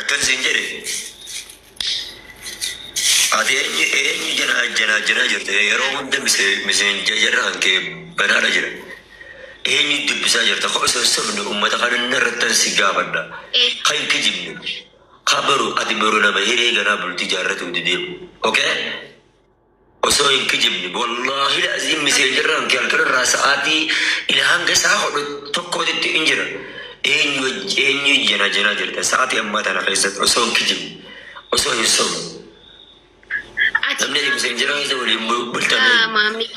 Akkan siin jedhe ati eenyu eenyu janaa janaa janaa jirte yeroo hunda miseenjara kan kee banaadha jira. Eenyu dubbisaa jirta kopha sossobne uummata kana irratti si gaafadha. Kan hin kijibne. Ka baru ati baru nama hiree ganaa bultii jaarratu deemu. Okay? Osoo hin kijibne wallaahi laaziim miseenjarra kan kee halkan irraa sa'aatii ila hanga sa'a hodhu tokkootitti hin jira. Eenyu eenyu janaa janaa jirta sa'aatii ammaa tana keessatti osoo hin kijibne osoo hin sobne. Ati Namni ati miseenjara keessa waliin bultan yaa maamii.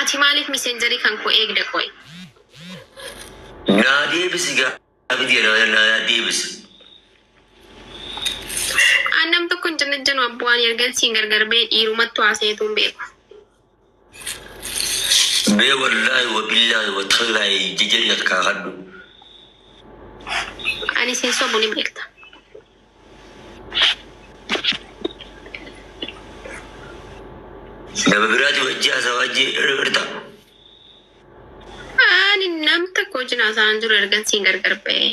Ati maaliif miseenjarii kan koo eegda qoy? Naa deebisi gaafii naa deebisi. An nam tokko hin jannajjanu abboo ani ergan siin gargar ba'e dhiirumattu haasayeetu hin beeku. Mee wallaahi wa billaahi wa tallaahi jedhi kaakadhu. Ani siin sobu ni beekta. Nama biraati wajji haasawaa jirta. Ani nam tokko wajjin haasa'aan jiru ergan siin gargar ba'e.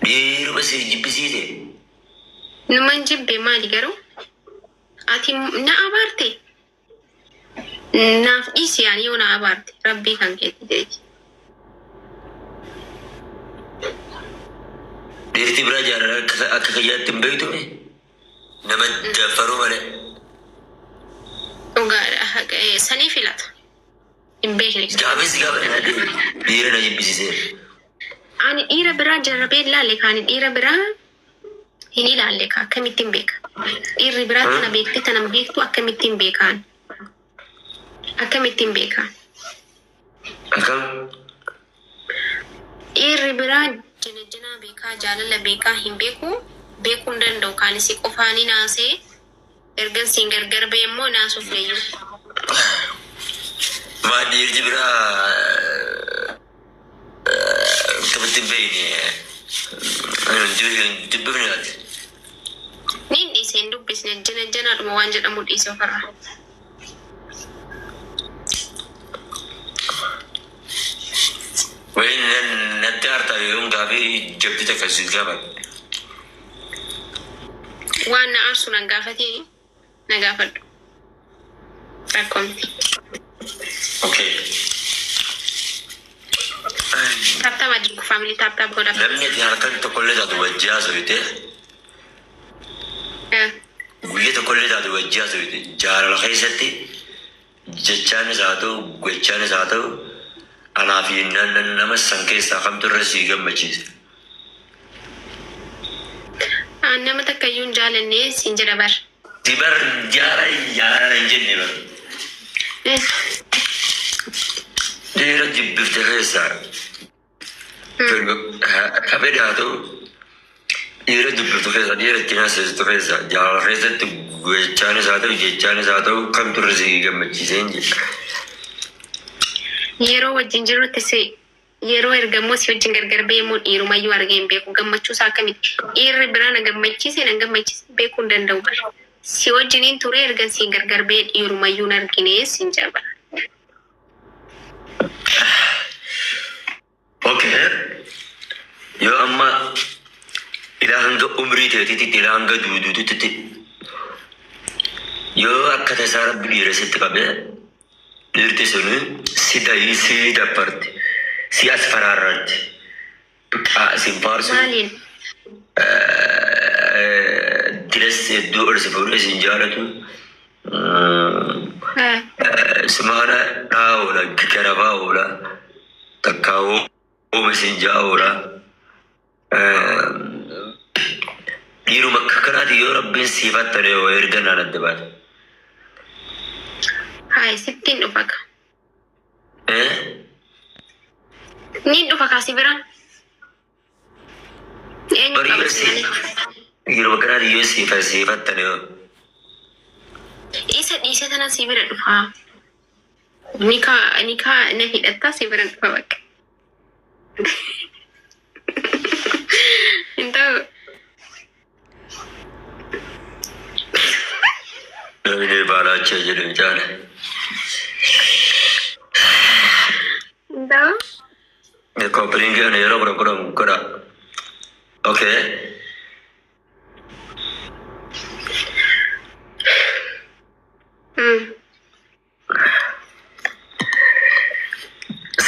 Dhiiruma si jibbisiise. Numan jibbe maali garuu? Ati na abaarte? Naaf dhiisi ani yoo na abaarte rabbii kan keetti jechi. Dhiirti biraa jaalala akka kiyyaatti hin beektu mee? Nama daffaruu malee. Dhugaadha haqa sanii filata. Hin beekne. Gaafis gaafa na deebi. Dhiira na jibbisiise. Ani dhiira biraa jarrabee ilaalle ka ani dhiira biraa hin ilaalle ka akkamittiin beeka? Dhiirri biraa tana beekte tana hin beektu akkamittiin beekaan? Akkamittiin beekaan? Akkam? Dhiirri biraa janajjanaa beekaa jaalala beekaa hin beeku beekuu hin danda'u kaan si qofaanii naasee ergan siin gargar ba'e immoo naasuuf leeyyuu. Maa dhiirti biraa akkamitti hin beekne hin dubbifne ati. Niin dhiise hin dubbisne janajjanaadhuma waan jedhamu dhiise ofirraa. Wayi natti aartaa yoon gaafii jabdi takka si gaafadhe. Waan na aarsu nan gaafatee na gaafadhu. Rakkoo miti. Okay. Tap tap አድርጉ family tap tap godhaa. Namni ati halkan tokkollee taatu wajji haasofite guyyaa tokkollee taatu wajji haasofite jaalala keessatti jechaanis haa ta'u gochaanis haa ta'u anaa fi nama san keessaa kamtu irra si gammachiise. An nama takka iyyuu hin jaalanne siin jedha bar. Si bar jaalala jaalala hin jenne bar. Dhiira jibbifte keessaa ka fedhe haa ta'u dhiira dubbiftu keessaa dhiira ittiin haasoftu keessaa jaalala keessatti gochaanis haa ta'u jechaanis haa ta'u kamtu irra si gammachiise hin jedhe. Yeroo wajjin jirrutti si yeroo ergammoo si wajjin gargar ba'e immoo dhiirumayyuu argee hin beeku gammachuu isaa akkamitti dhiirri biraa na gammachiise na gammachiise beekuu hin danda'u bara. Si wajjiniin ture ergan siin gargar ba'e dhiirumayyuu hin argine siin jedha bara. Okay. Yoo amma ilaa hanga umrii teetiitti ilaa hanga duuduutitti yoo akka tasaa rabbi dhiira sitti qabee dhiirti sun si dayii si daffarti si as faraarratti sin faarsu Maaliin? diras hedduu ol si fuudhee sin jaalatu suma kana dhaa oola garabaa oola takkaa ooma sin ja'a oola. Dhiiruma akka kanaati yoo rabbiin siifattane yoo erga naan adda baate. Hayi sittiin dhufa ka. Eh? Niin dhufa kaa si bira. Eenyu Bari yoo qaba si si malee? dhiiruma kanaati yoo siifattane yoo. Isa dhiisee tana si bira dhufa. Nikaa nikaa na hidhattaa si bira dhufa bakka. Hin ta'u. Namni baalaachee jedhu caala. Hin ta'u. Copy link ana yeroo 10 10 godha. Okay.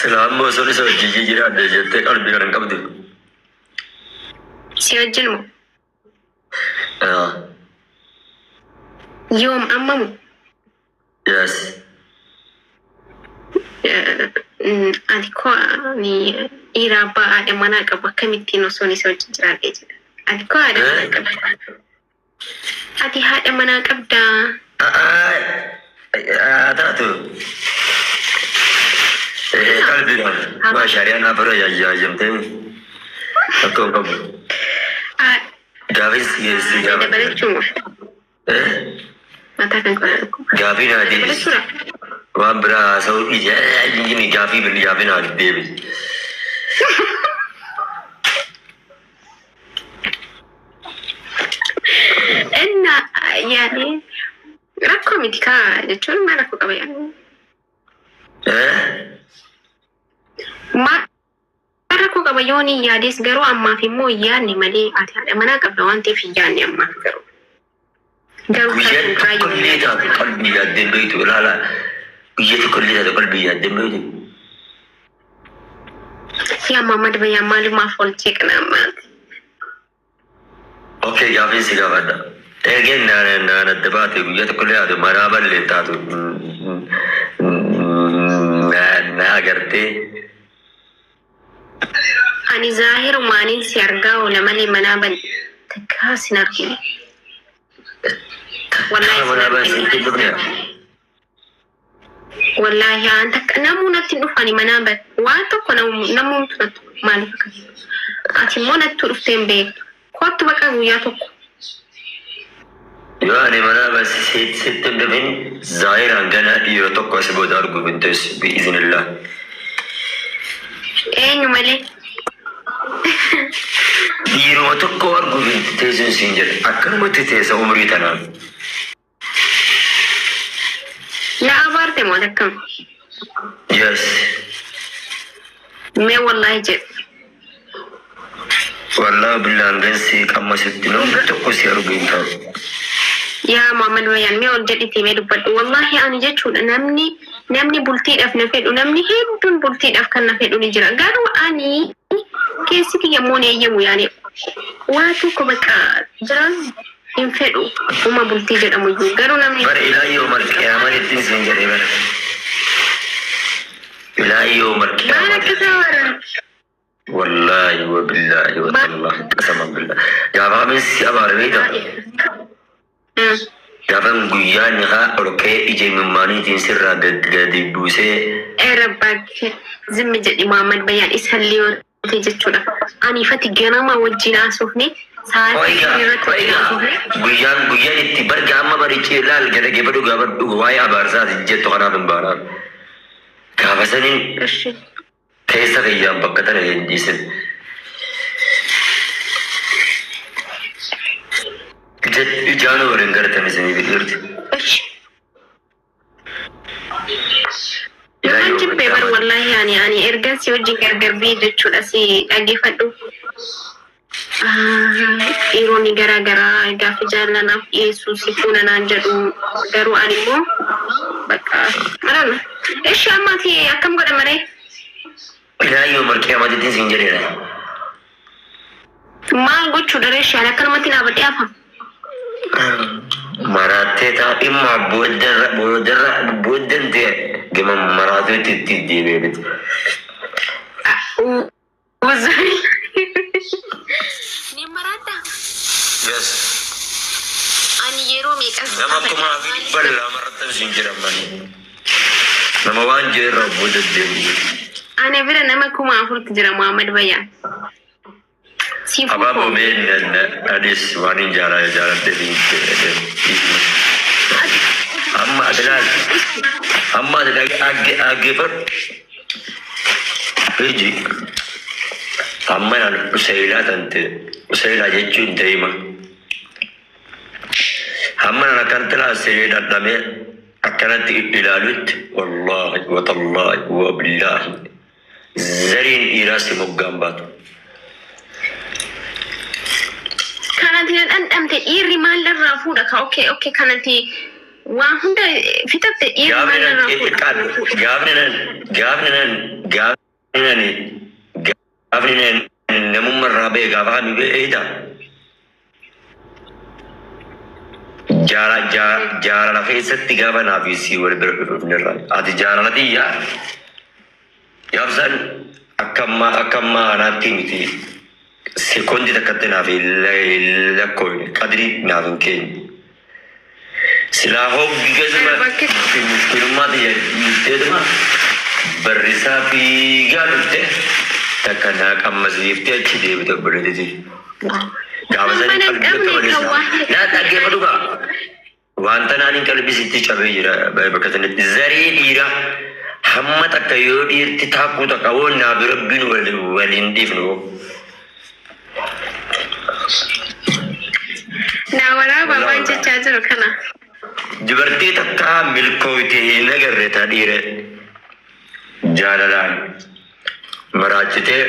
Silaa ammoo osoo isa wajjin jiraadhe jettee qalbii kana hin qabdu. Si wajjin moo? Yoom ammamu? Yes. Ati koo ani dhiira abbaa haadha manaa qabu akkamittiin osoon isa wajjin jiraadhe jedha. Ati koo haadha manaa qabda. Ati haadha manaa qabdaa. Haa taatu. Qalbiidhaan waa shari'aan afur yayyamtee rakkoo hin qabu. Gaafii si gaafadha. Dabalachuu moo? Mataa kan qola. Gaafii naa deebisi. Dabalachuudha. Waan biraa haasa'uu dhiisi. Gaafii gaafii naa deebisi. Inna yaadee rakkoo miti kaa jechuun maal rakkoo qaba yaadee? Maal rakkoo qaba yoo ni yaades garuu ammaaf immoo hin yaadne malee ati haadha manaa qabda waan ta'eef hin yaadne ammaaf garuu. Garuu Guyyaa kan fuulduraa tokko yoo illee taatu qalbii yaaddee beektu ilaala. Guyyaa tokko illee taatu qalbii yaaddee beektu. Yaa Muhammad Bayyaa maalumaaf ol jeeqna ammaati? Okay, gaafii si gaafadha. Eegeen naan adda baate guyyaa tokko illee taatu manaa ballee taatu na agartee. Ani zaahirumaaniin si argaa oola malee manaa bal takkaa sin argine. Wallaahi sin Manaa ballee argine. sitti dhufne. Wallaahi aan takka namuu natti hin dhufu ani manaa bal waan tokko namuutu natti maaliif akkas? Ati immoo natti dhuftee hin beektu. Kottu baqa guyyaa tokko. Yoo ani manaa ballee sitti hin dhufin zaahiraan ganaa dhiira tokko asi booda arguuf hin teessu bi'iznillah. Eenyu malee? Dhiiruma tokko arguuf hin teessu siin jedhe akkanumatti teessa umrii tanaan. Na abaarte moo akkam? Yes. Mee wallaahi jedhu. Wallaahi billaan gansi qammasitti namni tokko si argu hin ta'u. Yaa Muhammad Bayyaan mee ol jedhitii mee dubbadhu. Wallaahi ani jechuudha namni bultiidhaaf na fedhu namni hedduun bultiidhaaf kan na fedhu ni jira. Garuu ani keessi kiyya immoo ni eeyyamu yaani waa tokko bakka jira hin fedhu uma bultii jedhamu iyyuu garuu namni Bara ilaa yoo malqiyaamaan ittiin siin jedhee bara. Ilaa yoo maal malqiyaamaan. akkasaa bara Wallaahi wa billaahi wa tallaahi qasaman billah. Gaafa si abaare beektaa? Gaafan guyyaa ni haa ol ka'ee ija imimmaaniitiin sirraa gadi buusee Era bakke zimmi jedhi Muhammad Bayyaan isallee yoo ta'e jechuudha. Ani ifatti ganama wajjin haasofne sa'aatii Oiga, irratti wajjin oiga. haasofne. Guyyaan guyyaan itti barga amma barichee ilaal gada geeba dhugaa bar dhugu waa'ee abaarsaati jettu kanaaf hin baanaan. Gaafa saniin Ishi. keessa kiyyaan bakka tana hin dhiisin. Ijaan waliin gartan isinii biqilti. Ishi. Naman jibbee bar wallaahi ani ergan si wajjin gargar bee jechuudha si dhaggeeffadhu. Dhiironni garaa garaa gaafa jaalanaaf dhiyeessu si fuuna naan jedhu garuu ani immoo bakka marana. Ishi ammaati akkam godha maree? Ilaa yoo marqee amatiitiin siin jedheera. Maal gochuu daree ishee ani akkanumatti dhaabadhee hafa? Maraattee taa dhimma booddarra booddarra booddan ta'e gama maraatuutti itti deebi'ee miti. Ni maraadha. Yes. Ani yeroo meeqas Nama 2,200 irratti siin jedhan malee. Nama waan jeerra booda deemu. Ana bira nama 4,000tu jira Muhammad Bayyaan. Siif Abaaboo mee anis waan hin jaaladhe hin jedhe. Amma ati laal. Amma ati dhaggeeffadhu. Iji. Amma naan useelaa tante useelaa jechuun deema. Amma naan akkanatti laasee dhadhamee akkanatti ilaalutti wallaahi watallaahi wabillaahi. Zariin dhiiraa si moggaan baatu. Kanati na dhandhamte dhiirri maalirraa fuudha ka? Okay, kanati waa hunda fixatte, dhiirri Gaafni nan maalirraa fuudha? Gaafni nan gaafni nan gaafni nan gaafni nan namummaa irraa ba'e gaafa kami beeyta? Jaalala keessatti gaafa naa fi sii wal bira dhufnirra. Ati jaalala xiyyaa gaafsan akka ammaa kanaatti miti. Sekoondii takkatti naaf hin lakkoofne, qadrii naaf hin keenye. Silaa hoggasuma miskiinummaa xiyya dhiifteetuma barrisaa fiigaa dhufte takka naa qammasiiftee achi deebite, obboleettii. Gaafa sanii Mana hin qalbii akka qabne kan balleessaa. waa Naa dhaggeeffatu gaa. Wanta naan hin qalbii sitti cabee jira bakka sanatti. Zarii dhiiraa hamma takka yoo dhiirti taakkuu takka hoo naaf rabbiin waliin dhiifnu. Naa waraabaa waan jechaa jiru kana. Dubartii takka milkooyte hin agarre ta dhiira jaalalaan maraachitee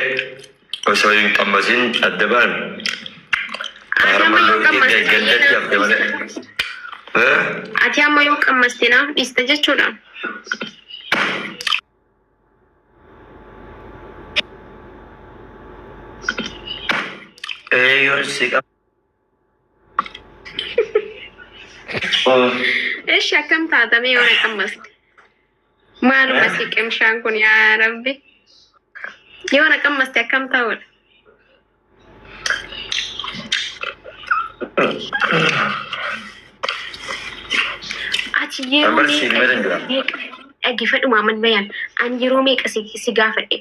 osoo hin qammasin adda ba'an. Ati amma yoo qammaste Gandatti hafte malee. Eh? Ati amma yoo qammaste naaf dhiiste jechuudha. Ee, yoon si qaba. Oh. Eshi, akkam taatamee yoo na qammaste? Maaluma si qimshaan kun, yaa Rabbi. Yoo na qammaste akkam ta'uudha? Ati yeroo Ambar si meeqa himatan jira. meeqa dhaggeeffadhu Maamad Bayaan, ani yeroo meeqa si gaafadhe,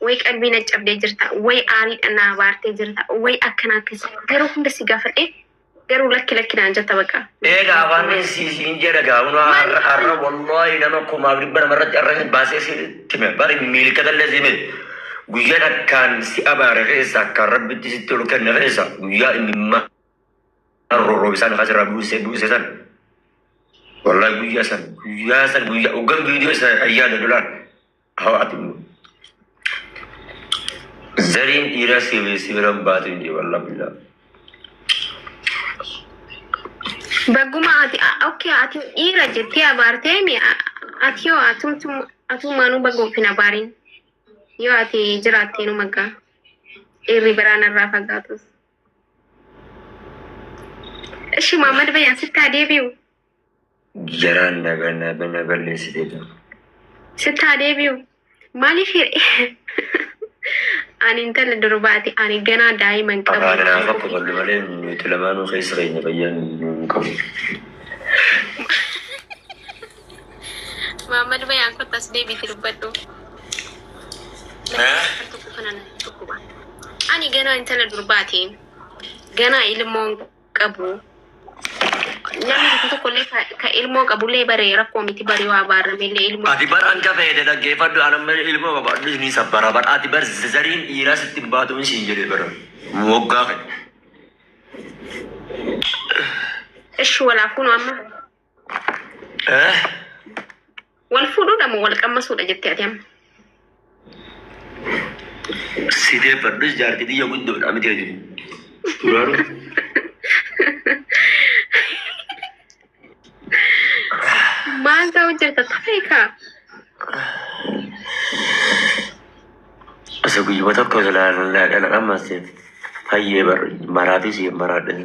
way qalbii na cabdee jirta, way aariidha na abaartee jirta, way akkana akkas yeroo hunda si gaafadhe, garuu lakki lakki naan jetta bakka. Egaa afaan siin jedha gaa hunoo har'a har'a wallahi nama 10,200 namarratti har'a baasee si hime, bari miilkatallee si hime. Guyyaan akkaan si abaare keessa, akkaan rabbitti sitti ol kenne keessa, guyyaa inni roorroo isaan kasirraa buusee buuse san, wallahi guyyaa san, guyyaa san, guyyaa hoggan viidiyoo isa ayyaada dulaan hawa ati zariin dhiiraa si biran baatu hin jiru, wallahi billaa. Bagguma ati okay, ati dhiira jettee abaartee mi, ati yoo atumtu atumaanuu bagga of hin abaarin, yoo ati jiraattee nu maggaa dhiirri biraan irraa fagaatus. Ishi Maamad Bayaan, sitti haa deebi'u. Jaraan na na balleessitee jira. Sitti haa deebi'u. Maaliif ani intala durbaati, ani ganaa daa'ima hin qabu. Afaan naaf akka tollu malee nuti lamaanuu keessa keenya fayyaa hin qabu. Maamad Bayaan, kottas deebiitti dubbadhu. Tokko kana natti dhukkuba. Ani ganaa intala durbaati. Ganaa ilmoo hin qabu. Namni tokko tokkollee ka ilmoo qabullee bare rakkoo miti, bare waa baaramellee ilmoo. Ati bar hanga feete dhaggeeffadhu, ani amma ilmoo qabaadhu ni sabbara bar, ati bar zariin dhiiraa sitti hin baatu siin jedhee bara waggaa kana. Ishi, walaa fuunu amma. Eh? Wal fuudhuudha moo wal qammasuudha jettee ati amma? Si deeffadhus jaartii xiyya guddoodha miti ati. Duraanuu. Maal ta'u jirta tafeekaa? Isa guyyuma tokko dhala qammaste fayyee bar maraatii si maraadhe.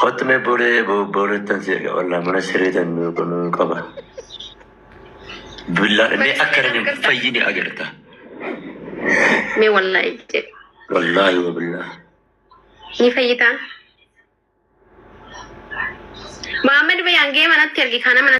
Kottu mee, boolee boolettan si eega, wallaa mana siree tan nu qaba. Billaa mee akka namni fayyine agarta. Mee wallaahi jedhe. Wallaahi wa billaa. Ni fayyitaa? Muhammad Bayaan gee manatti ergi kana mana.